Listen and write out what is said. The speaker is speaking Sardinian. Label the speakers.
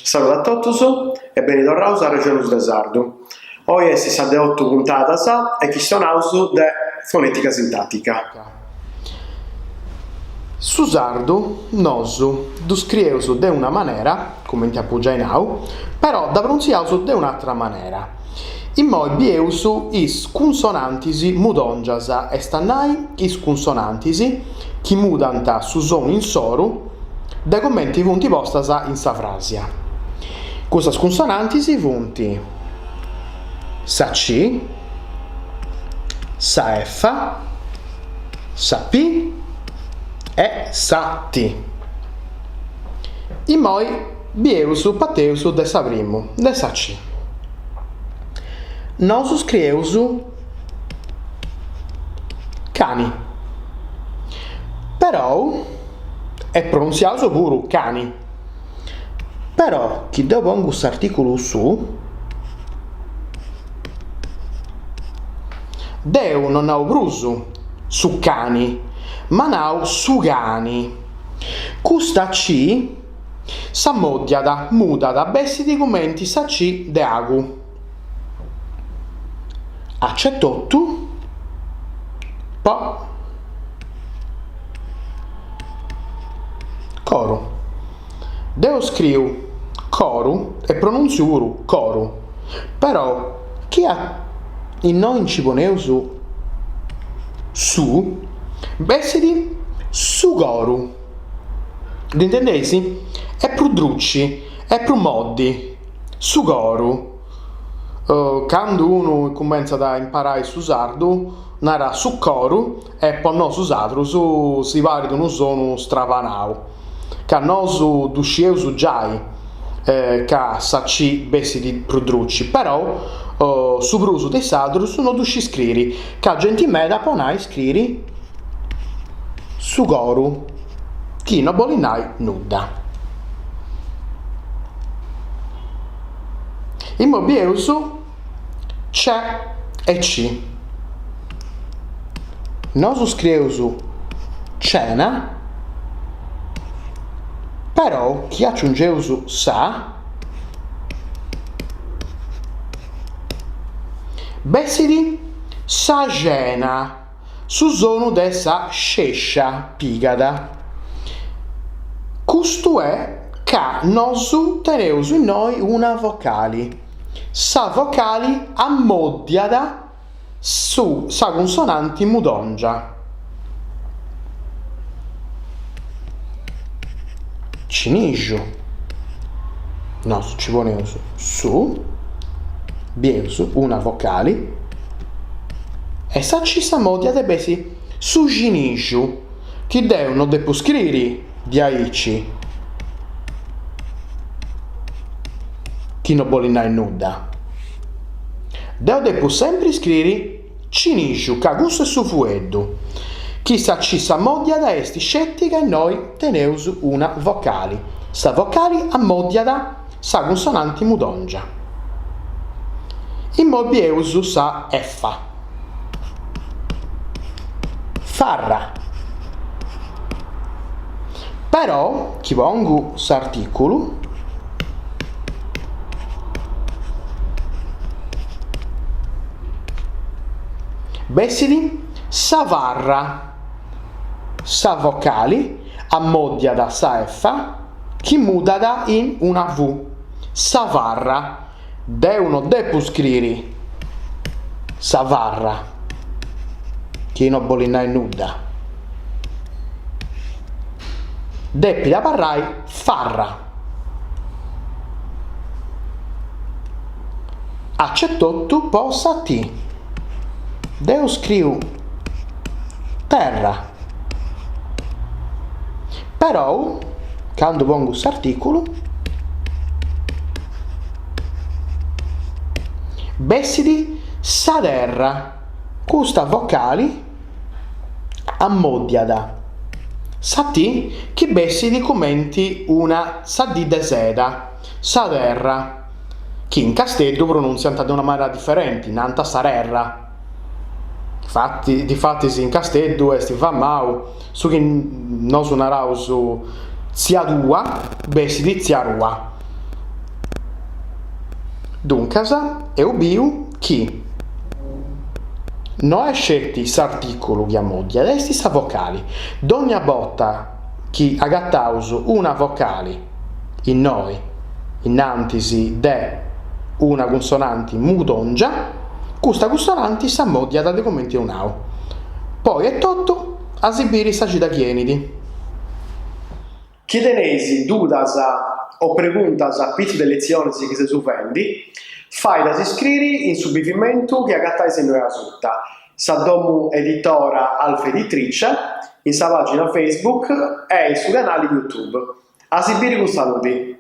Speaker 1: Saludu a totus e beni torraus a Arrexonus de Sardu. Oi est sa de otu puntadas e chistionaus de fonètica sintàtica. Su sardu nosu ddu scrieus de una manera, cumenti apu giai nau, però dda pronuntziaus de un'atra manera. Immoi bieus is cunsonantis mudòngias, est a nai is cunsonantis chi mudant su sonu insoru de cumenti funt postas in sa fràsia. Custas cunsonantis funt sa C, sa F, sa P e sa T. Immoi bieus, parteus de sa primu, de sa C. Nosu scrieus cani, perou, e pronuntziaus puru cani, però chi deu pongu s'articulu su, deu no nau prus su cani, ma nau su cani. Custa C s'ammoddiat, mudat, bessit cumenti sa C de agu. Acetotu po coru. Deu scriu coru e pronuntziu puru coru, però chi a innoi nci poneus su, bessit su coru. Dd'intendeis? Est prus druci, est prus moddi. Su coru. Candu unu cumentzat a imparai su sardu narat su coru e po nosu sadrus si parit unu sonu stravanau, ca nosu ddu scieus giai ca sa C bessit prus druci, però su prus de is sadrus no ddu scit scriri, ca genti meda po nai scriri su coru, chi no bolit nai nudda. Immoi bieus ce e ci. Nosu scrieus cena, però chi aciungeus sa, bessit sa xena. Su sonu de sa scescia pigat. Custu est ca nosu teneus innoi una vocali. Sa vocali ammoddiat su sa cunsonanti mudòngia. Cinixu. Nosu ci poneus su, bieus una vocali. E sa C s'ammoddiat e bessit su cinixu, chi deu no depu scriri diaici, chi no bolit nai nudda. Deu depu sempri scriri cinixu, ca cussu est su fueddu. Chi sa C s'ammoddiat est sceti ca innoi teneus una vocali. Sa vocali ammoddiat sa cunsonanti mudòngia. Immoi bieus sa F. Farra. Però, chi pongu s'articulu, bessit sa farra. Sa vocali ammoddiat sa F chi mudat in una V, sa farra, deu no depu scriri sa farra, chi no bolit nai nudda, depit abarrai farra. Acetotu po sa T, deu scriu terra. Perou, candu pongu s'articulu, bessit sa terra, custa vocali ammoddiat sa T chi bessit cumenti una sa D de seda, sa terra, chi in Casteddu pronuntziant de una manera diferenti, nant sa rerra. Fati, difatis in Casteddu est famau su chi nosu naraus tzia tua bessit tzia rua. Duncas, eus biu chi no est sceti s'artìculu chi ammòddiat, est sa vocali. Dònnia borta chi agataus una vocali innoi innantis de una cunsonanti mudòngia, custa cunsonanti s'ammòddiat de cumenti eus nau. Po oi est totu, a si biri sa cida chi 'enit. Chi teneis dudas o preguntas a pitzu de letzionis chi seus fendi, fait a si scriri in su bivimentu chi agatais innoi asuta, sa domu editora Alfa Editrice, in sa pàgina Facebook e in su canali YouTube. A si biri cun saludi!